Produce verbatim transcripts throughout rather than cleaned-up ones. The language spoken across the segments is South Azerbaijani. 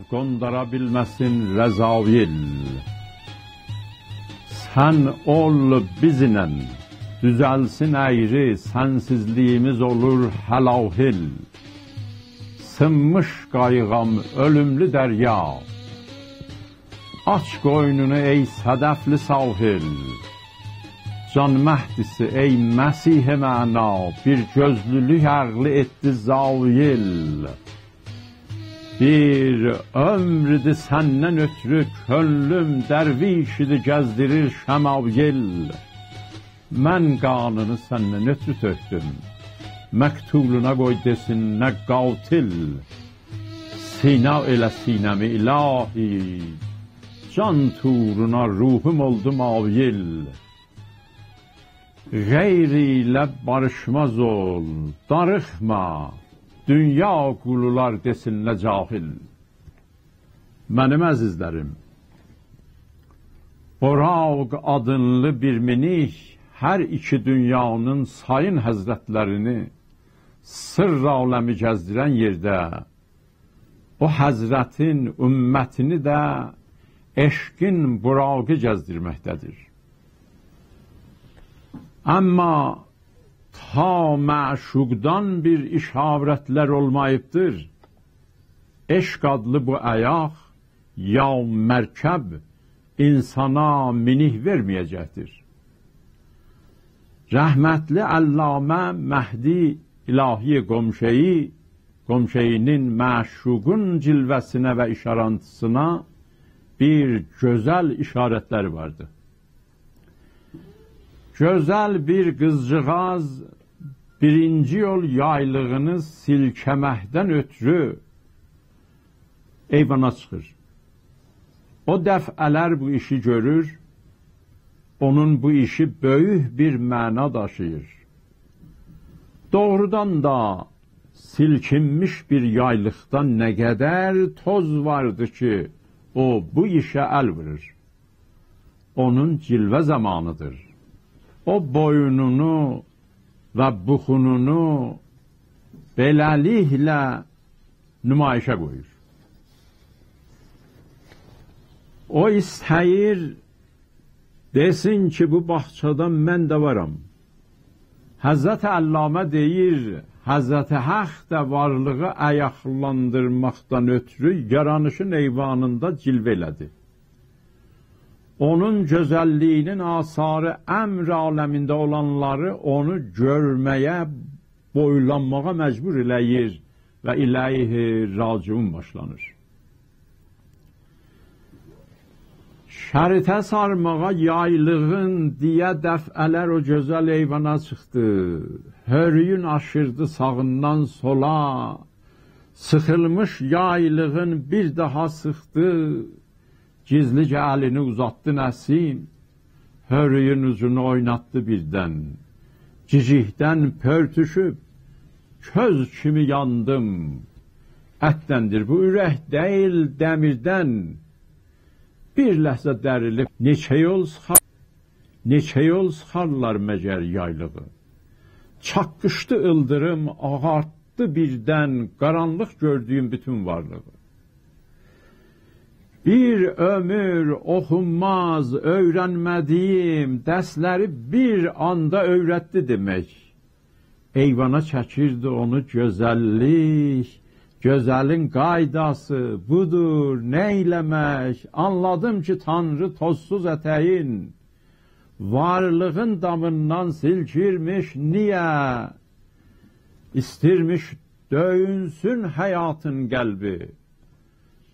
قوندارا بیلمه‌سین رذایل. سن اول بیزله، دوزلسین اَیری، سنسیزلیگیمیز اولور هلاهل. سینمیش قاییغام، اؤلوملو دریا، آچ قوینونو، ای صدفلی ساحل. جان مهدی‌سی، ای مسیح معنا، بیر گؤزلولوک عقلی ائتدی زایل. بیر عؤموردور سندن اؤترو کؤنلوم درویش ایدی، گزدیریر شمایل. من قانینی سندن اؤترو تؤکدوم، مقتولونا قوی دئسین نه قاتل. سینا ائله سینه‌می الهی، جان طورونا روحوم اولدو مایل. غیر ایله باریشماز اول، داریخما، دونیا قولولار دئسین نه جاهل. منیم عزیزلریم، براق آدینلی بیر مینیک هر ایکی دونیانین سایین حضرتلرینی سرّ عالمی گزدیرن یئرده او حضرتین امتینی ده عشقین براقی گزدیرمکده‌دیر. اما تا معشوقدان بیر اشارتلر اولماییبدیر، عشق آدلی بو آیاق یا مرکب اینسانا مینیک وئرمه‌یه‌جکدیر. رحمتلی علامه مهدی الهی قمشه‌ای، قمشه‌ای‌نین معشوقون جلوه‌سینه و اشارانتیسینا بیر گؤزل اشارتلری واردی. گؤزل بیر قیزجیغاز بیرینجی یول یایلیغینی سیلکه‌مکدن اؤترو ایوانا چیخیر. او دفعه‌لر بو ایشی گؤرور، اونون بو ایشی بؤیوک بیر معنا داشیییر. دوغرودان دا، سیلکینمیش بیر یایلیقدا نه قدر توز واردی کی، او بو ایشه ال وورور. اونون جلوه زامانیدیر. او بویونونو و بوخونونو بئله‌لیکله نمایشه قویور. او ایسته‌ییر دئسین کی، بو باغچادا من ده وارام. حضرت علامه دئییر، حضرت حق ده وارلیغی آیاقلاندیرماقدان اؤترو یارانیشین ایوانیندا جلوه ائله‌دی. اونون گؤزللیگینین آثاری امر عالمینده اولانلاری اونو گؤرمه‌یه، بویلانماغا مجبور ائله‌ییر و الیه راجعون باشلانیر. شریطه سارماغا یایلیغین دئیه دفعه‌لر او گؤزل ایوانا چیخدی. هؤرویون آشیردی ساغیندان سولا، سیخیلمیش یایلیغین بیر داها سیخدی. گیزلیجه الینی اوزاتدی نسیم، هؤرویون اوجونو اویناتدی بیردن. گیجیکدن پؤرتوشوب، کؤز کیمی یاندیم. اتدندیر بو اورک دئییل، دمیردن. بیر لحظه دریلیب، نئچه یول سیخار، نئچه یول سیخارلار مگر یایلیغی؟ چاققیشدی ایلدیریم، آغارتدی بیردن قارانلیق گؤردویوم بوتون وارلیغی. بیر عؤمور اوخونماز، اؤیرنمه‌دیییم درسلری بیر آندا اؤیرتدی دئمک. ایوانا چکیردی اونو گؤزللیک، گؤزلین قایداسی بودور، نئیله‌مک؟ آنلادیم کی، تانری توزسوز اتگین، وارلیغین دامیندان سیلکیرمیش. نییه؟ ایستیرمیش دؤیونسون حیاتین قلبی،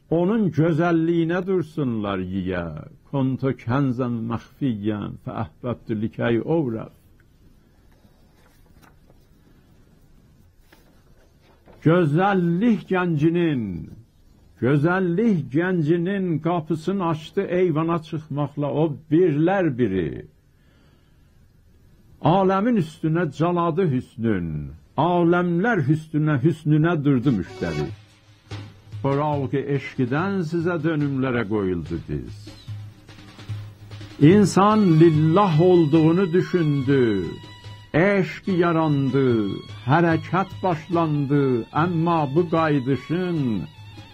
اونون گؤزللیگینه دورسونلار یییه. «کنت کنزا مخفیا فأحببت لکی أعرف». گؤزللیک گنجینین، گؤزللیک گنجینین قاپیسینی آچدی ایوانا چیخماقلا او بیرلر بیری. عالمین اوستونه جالادی حسنون، عالملر حسنونه، حسنونه دوردو مشتری. براق عشقیدن سیزه دؤنوملره قویولدو دیز. اینسان لله اولدوغونو دوشوندو، عشق یاراندی، حرکت باشلاندی، اما بو قاییدیشین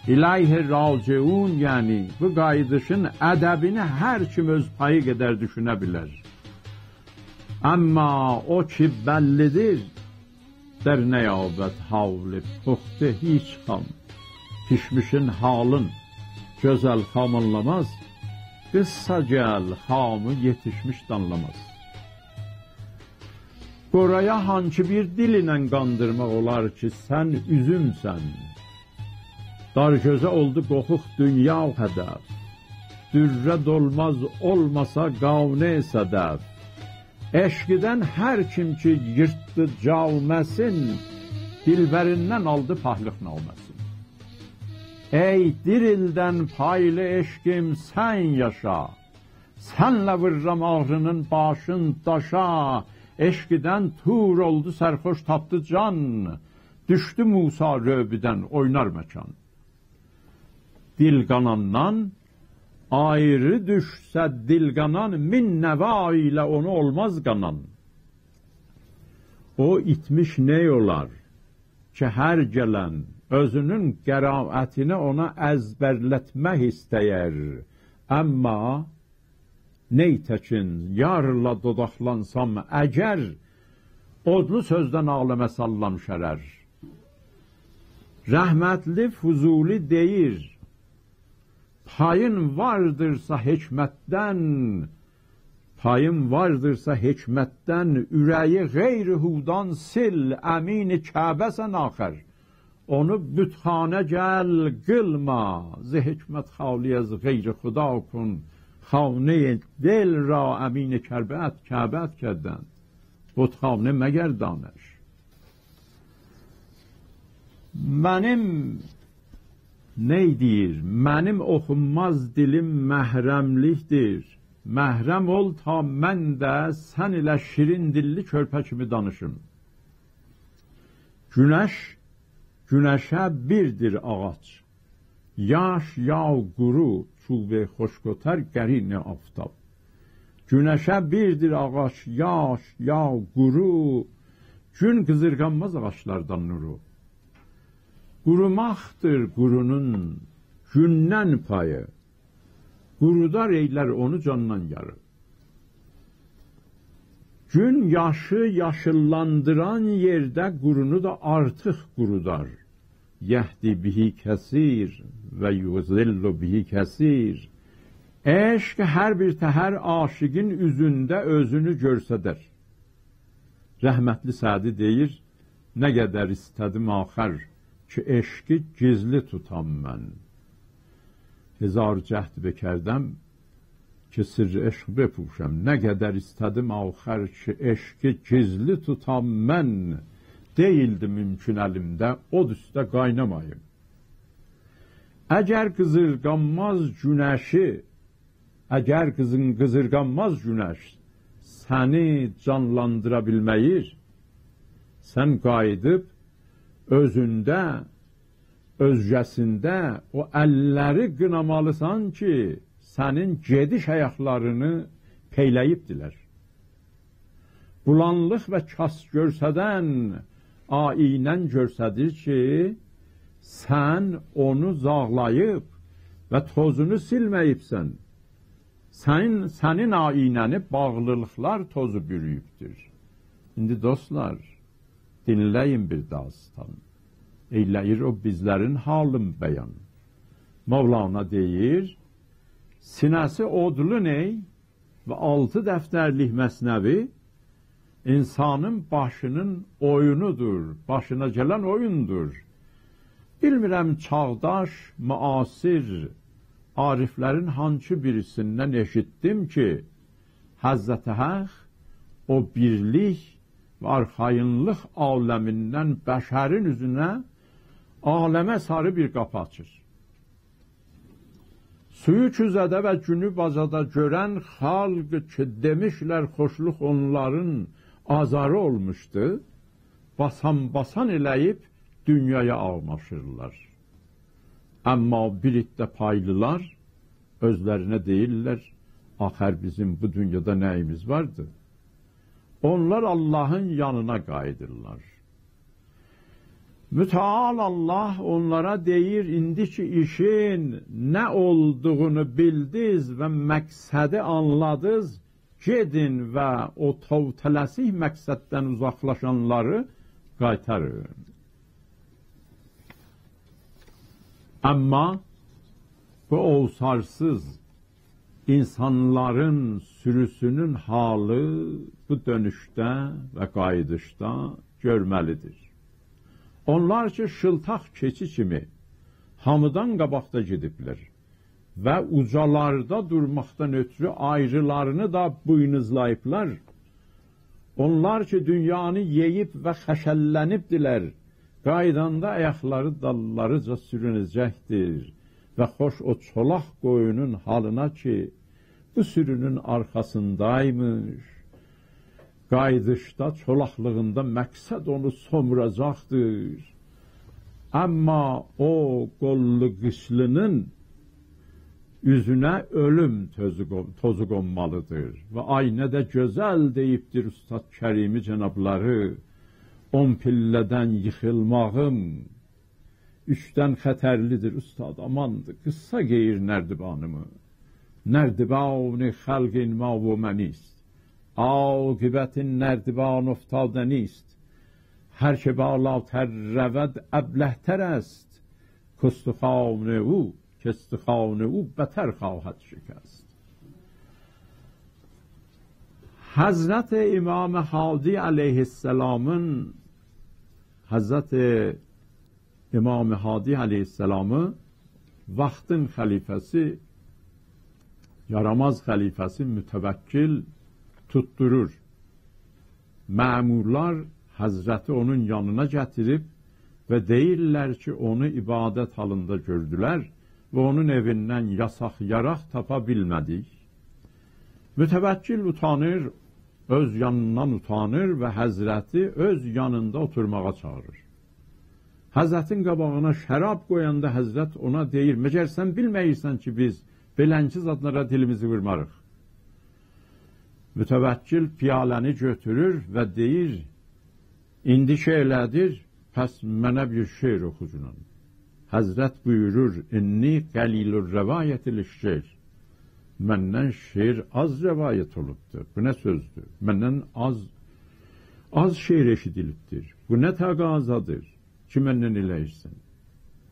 الیه راجعون، یعنی بو قاییدیشین ادبینی هر کیم اؤز پایی قدر دوشونه بیلر. اما او کی بللی‌دیر، در نیابد حال پخته هیچ خام. پیشمیشین حالین گؤزل خام آنلاماز، قیسسا گل، خامی یئتیشمیش دانلاماز. قورایا هانسی بیر دیل ایله قاندیرماق اولار کی، سن اوزومسن؟ دار گؤزه اولدو قوخوق دونیا هدف، دره دولماز اولماسا قانع صدف. عشقیدن هر کیم کی ییرتدی جامه‌سین، دلبریندن آلدی پاکلیق نامه‌سین. ای دیریلدن پایلی عشقیم، سن یاشا، سنله ووررام آغری‌نین باشین داشا. عشقیدن طور اولدو سرخوش، تاپدی جان، دوشدو موسی رعبیدن، اوینار مکان. دیل قاناندان آیری دوشسه دیل قانان، مین نوا ایله اونو اولماز قانان. او ایتمیش نئی اولار کی، هر گلن اؤزونون قرائتینی اونا ازبرلتمک ایسته‌یر. اما نئیتکین، یارلا دوداقلانسام اگر، اودلو سؤزدن عالمه ساللام شرر. رحمتلی فضولی دئییر: پایین واردیرسا حکمتدن، پایین واردیرسا حکمتدن، اوره‌یی غیر هودان سیل، امین کعبه‌سن آخر. اونو بتخانه گل قیلما، ز حکمت خالی از غیر خدا کن خانهٔ دل را، امین کعبه‌ات، کعبه‌ات کردن، بتخانه مگردانش. منیم، نئی دئییر، منیم اوخونماز دیلیم محرملیکدیر. محرم اول تا من ده سن ایله شیرین دیللی کؤرپه کیمی دانیشیم. گونش، گونشه بیردیر آغاج، یاش یا قورو، چوبه خوشکوتر قرین آفتاب. گونشه بیردیر آغاج، یاش یا قورو، گون قیزیرغانماز آغاجلاردان نورو. قوروماقدیر قورونون گوندن پایی، قورودار ائیلر اونو جاندان یاری. گون یاشی یاشیللاندیران یئرده قورونو دا آرتیق قورودار. یهدی به کثیر و یضل به کثیر. عشق هر بیر تهر عاشقین اوزونده اؤزونو گؤرسدر. رحمتلی سعدی دئییر: نه قدر ایسته‌دیم آخر کی عشقی گیزلی توتام من. هزار جهد بکردم که سر عشق بپوشم. نه قدر ایسته‌دیم آخر کی عشقی گیزلی توتام من، دئییلدی ممکن الیمده اود اوسته قایناماییم. اگر قیزیرغانماز گونشی، اگر قیزین، قیزیرغانماز گونش سنی جانلاندیرا بیلمه‌ییر، سن قاییدیب اؤزونده، اؤزگه‌سینده او اللری قینامالیسان کی، سنین گئدیش آیاقلارینی پیله‌ییبدیلر. بولانلیق و کاس گؤرسدن آیینه‌ن گؤرسدیر کی، سن اونو زاغلاییب و توزونو سیلمه‌ییبسن. سنین، سنین آیینه‌نی باغلیلیقلار توزو بورویوبدور. ایندی دوستلار، دینله‌یین بیر داستان. ائیله‌ییر او بیزلرین حالین بیان. مولانا دئییر: سینه‌سی اودلو نئی و آلتی دفترلیک مثنوی انسانین باشینین اویونودور، باشینا گلن اویوندور. بیلمیرم، چاغداش، معاصر عارفلرین هانسی بیریسیندن ائشیتدیم کی، حضرت حق او بیرلیک و آرخایینلیق عالمیندن بشرین اوزونه، عالمه ساری بیر قاپی آچیر. سویو کوزه‌ده و گونو باجادا گؤرن خالق کی، دئمیشلر خوشلوق اونلارین آزاری اولموشدو، باسان-باسان ائله‌ییب دونیایا آغماشیرلار. اما بیر عده پایلیلار اؤزلرینه دئییرلر: «آخر بیزیم بو دونیادا نه‌ییمیز واردی؟» اونلار آللاهین یانینا قاییدیرلار. متعال الله اونلارا دئییر: «ایندی کی ایشین نه اولدوغونو بیلدینیز و مقصدی آنلادینیز، گئدین و او توته‌له‌سیک مقصددن اوزاقلاشانلاری قایتارین.» آمما بو اوسارسیز اینسانلارین سوروسونون حالی بو دؤنوشده و قاییدیشدا گؤرمه‌لیدیر. اونلار کی شیلتاق کئچی کیمی هامیدان قاباقدا گئدیبلر و اوجالاردا دورماقدان اؤترو آیریلارینی دا بوینوزلاییبلار، اونلار کی دونیانی یئییب و خشلله‌نیبدیلر، قاییداندا آیاقلاری داللاریجا سورونه‌جکدیر و خوش او چولاق قویونون حالینا کی بو سورونون آرخاسیندایمیش. قاییدیشدا چولاقلیغیندا مقصد اونو سوموراجاقدیر. آمما او قوللو قیچلی‌نین اوزونه اؤلوم توزو قو-، توزو قونمالیدیر. و «آی نه ده گؤزل» دئییبدیر اوستاد کریمی جنابلاری: «اون پیلله‌دن ییخیلماغیم اوچدن خطرلیدیر، اوستاد، آماندیر، قیسسا گئییر نردیوانیمی. نردیوان خلق انما و منیست، عاقبت نردیوان افتادنیست. هر که بالاتر رود ابله‌تر است، کاستخوان او، کاستخوان او بتر خواهد شکست.» حضرت امام هادی علیه‌السلامین، حضرت امام هادی علیه‌السلامی واختین خلیفه‌سی، یاراماز خلیفه‌سی متوکل توتدورور. مأمورلار حضرتی اونون یانینا گتیریب و دئییرلر کی اونو عبادت حالیندا گؤردولر و اونون ائویندن یاساق یاراق تاپا بیلمه‌دیک. متوکل اوتانیر، اؤز یانیندان اوتانیر و حضرتی اؤز یانیندا اوتورماغا چاغیریر. حضرتین قاباغینا شراب قویاندا حضرت اونا دئییر: «مگر سن بیلمه‌ییرسن کی بیز بئلنجه زادلارا دیلیمیزی وورماریق؟» متوکل پیاله‌نی گؤتورور و دئییر: «ایندی کی ائله‌دیر، پس منه بیر شعر اوخوگینان.» حضرت بویورور: «انی قلیل الروایة للشعر.» مندن شعر آز روایت اولوبدور. بو نه سؤزدور؟ مندن آز، آز شعر ائشیدیلیبدیر. بو نه تقاضادیر کی مندن ائله‌ییرسن؟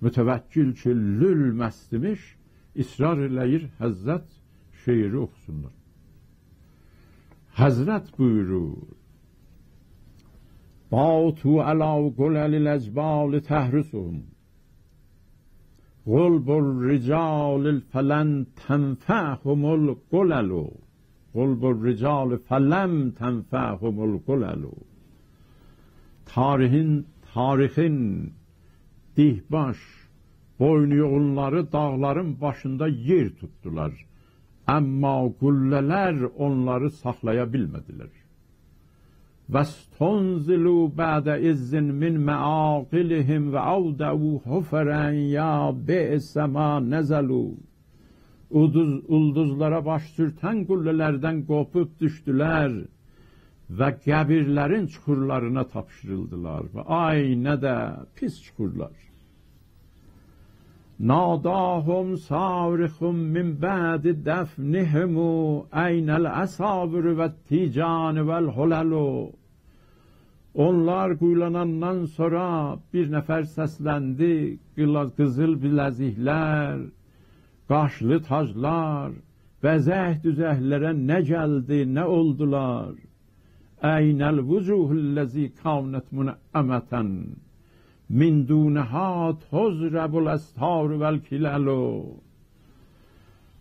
متوکل کی لول مستیمیش، اصرار ائله‌ییر حضرت شعری اوخوسونلار. حضرت بویورور: «باتوا علی قلل الاجبال تحرسهم، غلب الرجال فلم تنفعهم القلل، غلب الرجال فلم تنفعهم القلل.» تاریخین، تاریخین دیه‌باش بوینو یوغونلاری داغلارین باشیندا یئر توتدولار. آمما قله‌لر اونلاری ساخلایا بیلمه‌دیلر. «واستنزلوا بعد عز من معاقلهم و اودعوا حفرا یا بئس ما نزلوا.» اولدوز، اولدوزلارا باش سورتن قله‌لردن قوپوب دوشدولر و قبیرلرین چوخورلارینا تاپشیریلدیلار. و آی نه ده پیس چوخورلار. «ناداهم صارخ من بعد دفنهم: أین الأساور والتیجان والحلل؟» اونلار قویولاناندان سونرا بیر نفر سسلندی: «قیلا-، قیزیل بیله‌زیکلر، قاشلی تاجلار، بزک دوزکلره نه گلدی، نه اولدولار؟ أین الوجوه التی کانت منعمة من دونها تضرب الأستار والکلل؟»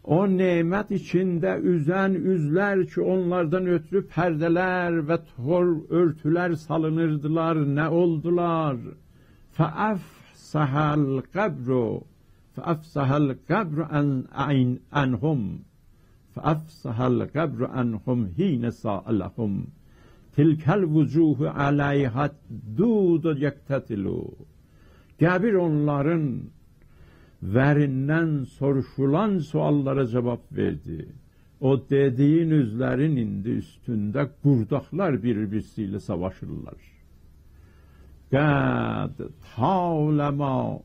او نعمت ایچینده اوزن اوزلر کی اونلاردان اؤترو پرده‌لر و تور اؤرتولر سالینیردیلار، نه اولدولار؟ «فأفصح القبر، فأفصح القبر عن، عن، عنهم، فأفصح القبر عنهم حین سألهم: تلک الوجوه علیها الدود یقتتل.» قبیر اونلارین وریندن سوروشولان سؤاللارا جواب وئردی. او دئدیگین اوزلرین ایندی اوستونده قورداقلار بیر-بیریسی ایله ساواشیرلار. قد طالما،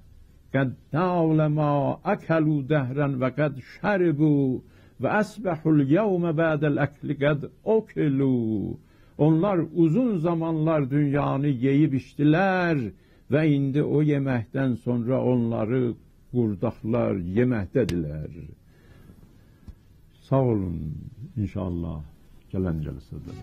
قد طالما أكلوا دهرا وقد شربوا، وأصبحوا اليوم بعد الأكل قد أكلوا. اونلار اوزون زامانلار دونیانی یئییب ایچدیلر و ایندی او یئمکدن سونرا اونلاری قورداقلار یئمکده‌دیرلر. ساغ اولون، ان‌شاءالله گلن جلسه‌ده.